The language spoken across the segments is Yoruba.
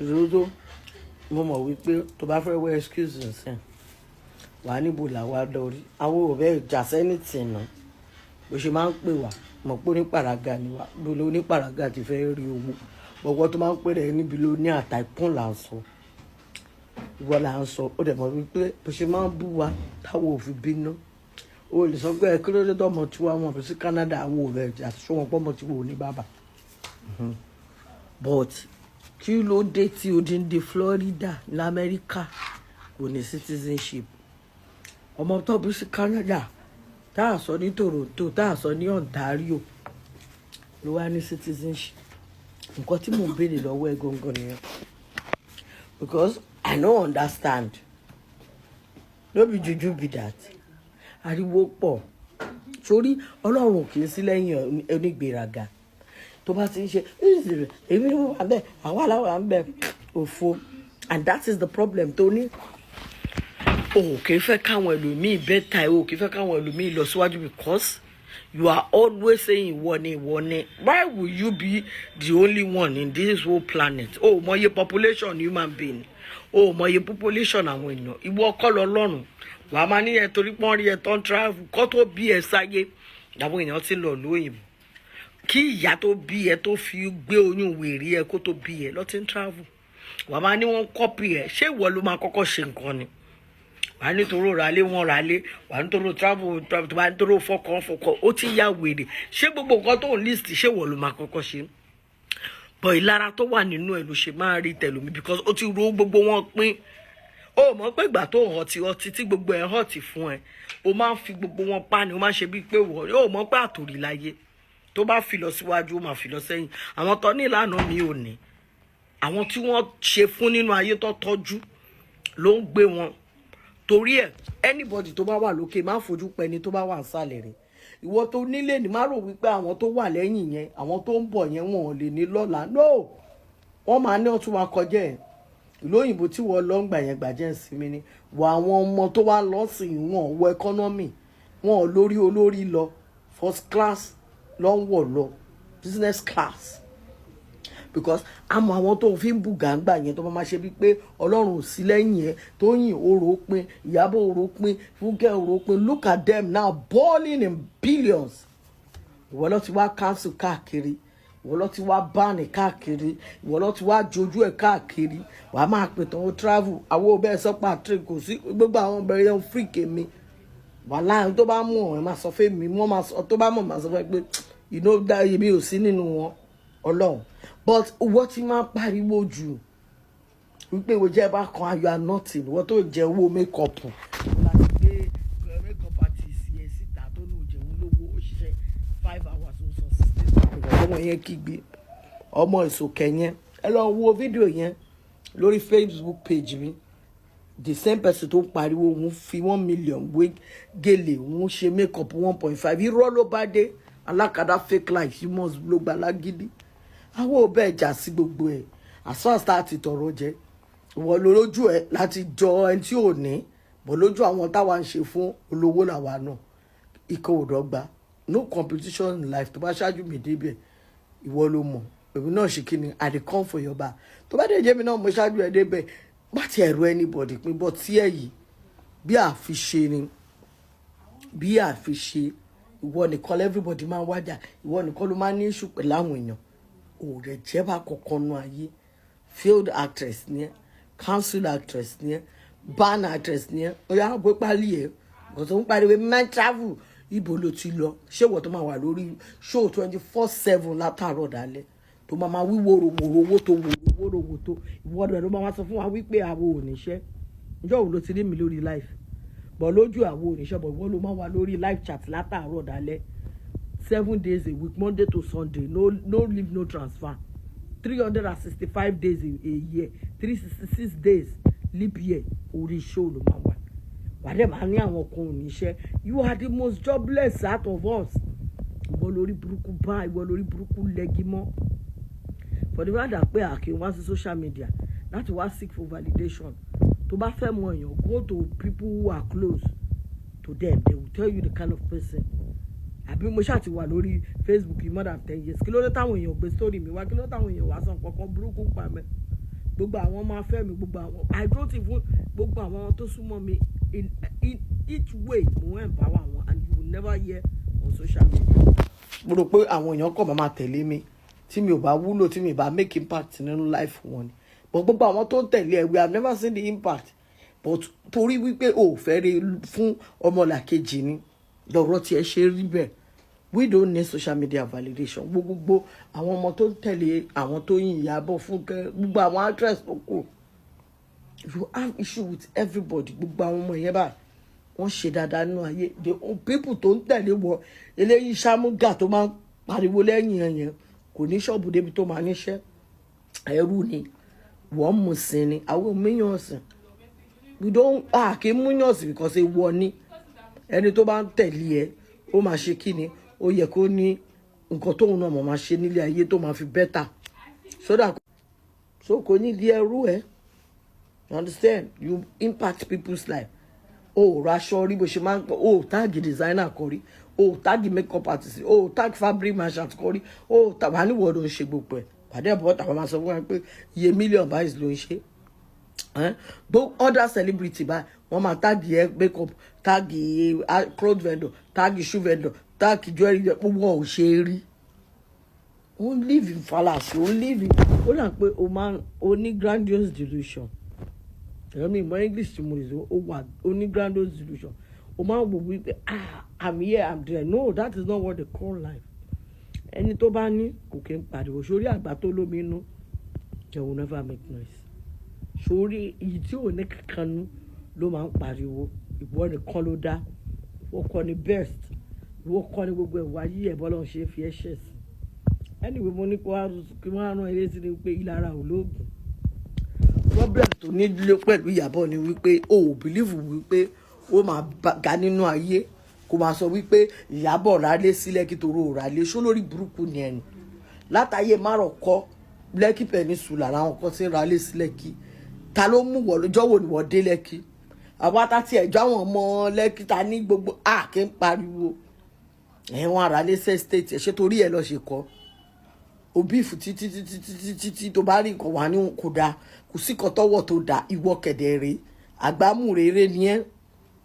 Ìṣòro, mo mọ̀ wípé tó bá fẹ́ wá excuse nsìn, wà níbo làwa lórí àwọn ò bẹ́ẹ̀ jà sẹ́nìtì nà. Bó ṣe máa ń pè wá, mọ̀ pé onípàràgà ni wá. Bó ló onípàràgà ti fẹ́ rí owó gbogbo tó máa ń pè rẹ̀ níbi ló ní àtàkùn là ń sọ, ìwọ là ń sọ. Ó dẹ̀ mọ̀ wípé bó ṣe máa ń bú wa táwọn ò fi bínú, o lè sọ pé ẹ kí ló dé tọmọ tiwa wọn fi sí Canada. Àwọn ò bẹ̀ jà sọ wọn pọ́mọ tiwa ò ní bàbá, but kí ló dé tí odindi Florida lamẹ́ríkà kò ní citizenship, ọmọ tó bí sí Canada, tá a sọ ní Toronto, tá a sọ ní Ontario, ló wá ní citizenship? Nǹkan tí mò ń béèrè lọ́wọ́ ẹ gangan nìyẹn, because I no understand. No be juju be that. Ariwo pọ̀ sórí. Ọlọ́run kì í sí lẹ́yìn onígbéraga. Tó bá ti ń ṣe èmi ni mo wà bẹ́ẹ̀, àwa làwọn à ń bẹ̀ òfo, and that is the problem tó ní. O kì í fẹ́ káwọn ẹlòmíì better, o kì í fẹ́ káwọn ẹlòmíì lọ síwájú, because you are always saying ìwọ ni, ìwọ ni. Why will you be the only one in this whole planet? O mọye population human being, o mọye population àwọn èèyàn. Ìwọ kọ́ lọ lọ́rùn wàá máa ní ẹ torí pọ́n rí ẹ tó ń travel. Kọ́ tó bí ẹ sáyé làwọn èèyàn ti lọ lóyìnbó. Kí ìyá tó bí ẹ tó fi gbé oyún wèrè ẹ, kó tó bí ẹ lọ ti ń travel. Wàá máa ní wọ́n copy ẹ. Ṣé ìwọ ló máa kọ́kọ́ ṣe nǹkan ni? Wàá nítorí ralé, wọn ralé. Wàá nítorí travel travel, wàá nítorí fọkàn fọkàn. Ó ti ya wèrè. Ṣé gbogbo nǹkan tó ń list, ṣé ìwọ ló máa kọ́kọ́ ṣe? Bọ̀ ìlara tó wà nínú ẹ ló ṣe máa rí tẹlómi, because ó ti ro gbogbo wọn pín. Ó mọ̀ pé ìgbà tó hàn tí ọtí tí gbogbo ẹ̀ hàn tí fún ẹ, ó máa ń fi gbogbo wọn pa ni. Ó máa ń ṣe bíi pé wọ́n ó mọ̀ pé àtòrí láyé. Tó bá fi lọ síwájú, ó máa fi lọ sẹ́yìn. Àwọn tó ní ìlànà mi ò ní, àwọn tí wọ́n ṣe fún nínú ayé tó tọ́jú ló ń gbé wọn. Torí ẹ̀, anybody tó bá wà lókè, má fojú pẹ́ ni tó bá wà nísàlẹ̀ rẹ̀. Ìwọ tó nílé ní, má rò wípé àwọn tó wà lẹ́yìn yẹn, àwọn tó ń bọ̀ yẹn, wọn ò lè ní lọ́la. No, wọ́n máa ní ọtún máa kọjá ẹ̀. Ìlú òyìnbó tí wọ́n lọ ń gbà yẹn, gbàjẹ́ ìsinmi ni. Wọ àwọn ọmọ tó wá lọ sí wọn wọ economy, wọn ò lórí olórí lọ, first class lọ ń wọ̀ lọ, business class, because àmọ́ àwọn tó fi ń bù gàǹgbà yẹn, tó máa ṣe bíi pé Ọlọ́run ò sí lẹ́yìn ẹ̀. Tóyìn òrò pin, Ìyábọ̀ òrò pin, Fúnkẹ́ òrò pin. Look at them now, balling in billions. Ìwọ ló ti wá cancel káàkiri, ìwọ ló ti wá ban káàkiri, ìwọ ló ti wá jojú ẹ̀ káàkiri. Wàá máa pè tán ó travel. Àwọn òbẹ́ sọ́pà trade kò sí gbogbo àwọn obìnrin yẹn freak mi. Wàhálà tó bá mú ọ̀ ẹ̀ máa sọ fún mi, wọ́n máa sọ tó bá mọ̀, máa sọ fún ẹ pé you know that èmi ò sí nínú wọn, Ọlọ́run. But owó tí máa ń pariwo jù wípé ìwé jẹ́ bá kan ayọ̀ nothing. Ìwọ tó jẹ́ owó makeup láti gbé makeup artist yẹn síta tó ní òjẹun lówó, ó ṣiṣẹ́ 5 hours, ó sọ 16,000. Ọmọ yẹn kígbe ọmọ ìsòkè yẹn. Ẹ lọ wo fídíò yẹn lórí Facebook page mi. The same person tó ń pariwo òun fi 1 million wé gèlè, òun ṣe makeup 1.5. Irọ́ ló bá dé. Alákàdá, fake life, you must ló gba lágídí. Àwọn ò bẹ́ẹ̀ jà sí gbogbo ẹ̀. As far as tá a ti tọrọ jẹ, ìwọ ló lójú ẹ láti jọ ẹni tí ò ní bọ̀ lójú. Àwọn táwa ń ṣe fún olówó làwa náà. Ikọ̀ ò dọ́gba. No competition in life. Tó bá ṣáájú mi débẹ̀, ìwọ ló mọ̀. Èmi náà ṣe kí ni, I dey come for your back. Tó bá dé jẹ́ mi náà mo ṣáájú ẹ débẹ̀, má ti ẹ̀rọ anybody pín bọ́ tí ẹ̀ yìí bí àfiṣe ni, bí àfiṣe. Ìwọ nìkan everybody máa ń wájà, ìwọ nìkan ló máa ń ní issue pẹ̀lú àwọn èèyàn. Ò rẹ̀ jẹ́ bá kankan nu ayé. Failed actress ni ẹ́, cancel actress ni ẹ́, ban actress ni ẹ́. Ó yà gbé pálí ẹ̀ kò tó ń pariwo máa travel. Ibo ló ti lọ? Ṣé ìwọ tó máa wà lórí show 24/7 látàárọ̀ dálẹ́, tó máa máa wí wòrò wòrò owó tó wòrò wòrò wò tó, ìwọ rẹ̀ ló máa wá sọ fún wa wípé àwọn ò níṣẹ́? Ǹjọ́ òun ló ti rí mi lórí live bọ̀ lójú àwọn oníṣẹ́ bọ̀? Ìwọ ló máa wà lórí live chat látàárọ̀ dálẹ́, 7 days a week, Monday to Sunday, no, no leave, no transfer, 365 days a year, 366 days leap year, orí show ló máa wà. Wà dẹ̀ máa ní àwọn kan ò níṣẹ́. You are the most jobless out of us. Ìwọ lórí burúkú bá, ìwọ lórí burúkú lẹ́gí mọ́. For the fact that pé àkè wá sí social media láti wá seek for validation. Tó bá fẹ́ mọ èèyàn, go to people who are close to them, they will tell you the kind of person. Àbí mo ṣáà ti wà lórí Facebook yìí more than 10 years, kí ló dé táwọn èèyàn gbé story mi wá? Kí ló dé táwọn èèyàn wá sàn kankan burúkú pa mẹ́? Gbogbo àwọn ọmọ afẹ́ mi, gbogbo àwọn, I don't even, gbogbo àwọn tó súnmọ́ mi in each way, mo empower wọn, and you will never hear on social media. Mo rò pé àwọn èèyàn kọ̀ máa tẹ̀lé mi tí mi ò bá wúlò, tí mi ò bá make impact nínú life wọn ni. But gbogbo àwọn tó ń tẹ̀lé ẹ, we have never seen the impact. But torí wípé o ò fẹ́ rí fún ọmọlàkejì ni lọ́rọ̀ tí ẹ ṣe rí bẹ́ẹ̀. We don't need social media validation. Gbogbo àwọn ọmọ tó ń tẹ̀lé àwọn tó yin Ìyábọ̀, Fúnkẹ́, gbogbo àwọn actress tó kù, you have issue with everybody. Gbogbo àwọn ọmọ yẹn báyìí, wọ́n ṣe dáadáa nínú ayé. The people tó ń tẹ̀lé wọ eléyìí, ṣámúgà tó máa ń pariwo lẹ́yìn ẹ̀ yẹn, kò ní ṣọ́ọ̀bù débi tó máa níṣẹ́. Ẹrú ni wọ́n mú sí ni. Àwọn míyàn sìn, we don't, ah, kì í múyàn sí because ewọ ni. Ẹni tó bá ń tẹ̀lé ẹ, ó máa ṣe kí ni? Ó yẹ kó ní nǹkan tóun náà mọ̀ máa ṣe nílé ayé tó máa fi better, so that so kò ní di ẹrú ẹ. You understand? You impact people's life. O ò raṣọ rí bó ṣe máa ń pọ, o ò tag designer kan rí, o ò tag makeup artist, o ò tag fabric merchant kan rí, o ò tàbá níwọ̀n ló ń ṣe gbogbo ẹ̀. Pàdé ẹ̀bọ̀ tàbá máa sọ fún wa pé iye mílíọ̀nù báyìí ló ń ṣe. Bó other celebrity báyìí, wọ́n máa tag ẹ makeup, tag cloth vendor, tag shoe vendor, tag jewelry, gbogbo wọn ò ṣe é rí. Ó ń live in fallacy, ó ń live in, ó dà pé o máa o ní grandiose delusion. Ẹ̀rọ mi ìmọ̀ English tí mo lè sọ, ó wà, ó ní grandiose delusion. O máa ń wò wípé, "Ah, I'm here, I'm there." No, that is not what they call life. Ẹni tó bá ní kò kí ń pariwo sórí àgbà tó lómi inú. They will never make noise. Sórí èyí tí ò ní kankan nú ló máa ń pariwo. Ìwọ nìkan ló dá, ìwọ kọ́ ni best, ìwọ kọ́ ni gbogbo ẹ̀wà yí ẹ̀ bọ́lá ń ṣe fi ẹ́ ṣẹ̀ sí. Anyway, mo ní kó kí wọ́n á rán eré sí ni pé ìlara ò lóògùn. Problem tó nílé pẹ̀lú Ìyábọ̀ ni wípé o ò believe wípé ó máa ga nínú ayé, kó máa sọ wípé Ìyábọ̀ rálé sí Lẹ́kì torí ò rálé. Ṣó lórí burúkú ni ẹni látàyè márọ̀kọ́ Lẹ́kì Peninsula làwọn kan ti ń rálé sí Lẹ́kì. Ta ló mú wọ lọ́jọ́ wo ni wọ́n dé Lẹ́kì? Àwa tá tiẹ̀ jọ àwọn ọmọ Lẹ́kì ta ní gbogbo a kì í pariwo ẹ̀wọ̀n àrálé sí estate ẹ̀. Ṣé torí ẹ̀ lọ́ọ́ ṣe kọ́ òbíìfù títí títí títí títí tó bá rí nǹkan wà ní kò dáa, kò sí kan tọ́wọ́ tó dáa. Ìwọ kẹ̀dẹ̀ rèé, àgbámúrere ni ẹ́.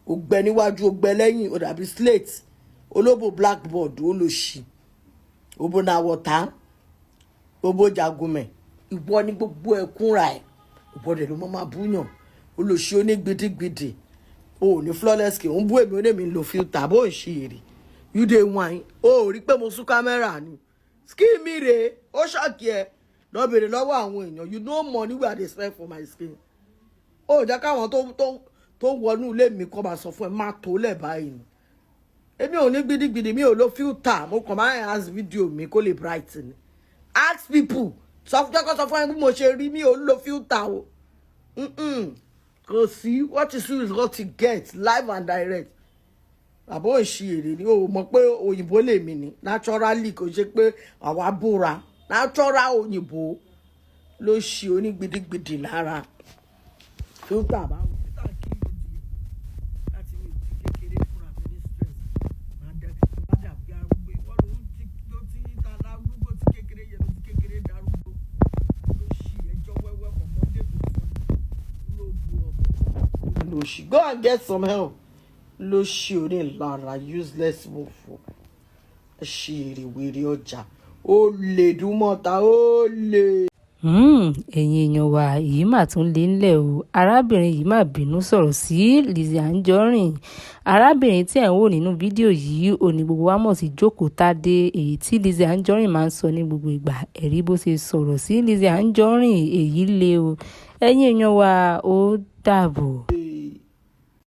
Ó gbẹ níwájú, ó gbẹ lẹ́yìn, ó dàbí slate olóbò, blackboard. Ó lò sí òbò náà wọ̀tá, òbò jagunmẹ̀. Ìwọ ní gbogbo ẹ̀ kúnra ẹ̀. Ìwọ dẹ̀ ló máa búyàn. Olòṣì onígbidigbidi, o ò ní flawless skin. Ò ń bú èmi, ó ní èmi ń lo filter. Bó ń ṣe èrè, you dey whine. O ò rí pé mo sún kámẹ́rà ni. Skin mi rèé, ó ṣọ́ọ̀kì ẹ. Lọ bèrè lọ́wọ́ àwọn èèyàn. You know money wey I dey spend for my skin. Ó jẹ́ káwọn tó wọnú ilé mi kọ́ máa sọ fún ẹ, má tó lẹ̀ báyìí ni. Èmi ò ní gbidigbidi, mi ò lo filter. Mo kàn máa enhance video mi kó lè bright ni. Ask people, sọ fún jẹ́kọ́, sọ fún ẹ bí mo ṣe rí. Mi ò lo filter o. Kò sí. What you see is what you get, live and direct. Àbó òṣì èrè ni. O mọ̀ pé òyìnbó lèmi ni naturally, kò ṣe pé àwa búra. Natural òyìnbó ló ṣe onígbidigbidi lára. Filter báwo? Filter kí ló di láti mi ti kékeré fúnra mi ní stress, máa dàbí arúgbó. Ìwọ ló ń ti ló ti ta lárúgbó tí kékeré yẹn ló ti kékeré darúgbó. Ló ṣì ẹjọ́ wẹ́wẹ́ from Monday to Sunday, ló bu ọmọ ló ṣì. Go and get some help. Ló ṣì onílára, useless mofo, ṣì èrè wèrè ọjà, ó lè dùn mọ́ta, ó lè. Ẹ̀yin èèyàn wa, èyí mà tún lé ńlẹ̀ o. Arábìnrin yìí má bínú sọ̀rọ̀ sí Lizzy Anjorin. Arábìnrin tí ẹ̀ ń wò nínú fídíò yìí ò ní gbogbo wa mọ̀ sí Jókòótádé, èyí tí Lizzy Anjorin máa ń sọ ní gbogbo ìgbà. Ẹ̀rí bó ṣe sọ̀rọ̀ sí Lizzy Anjorin, èyí lé o. Ẹ̀yin èèyàn wa, ó dàbọ̀.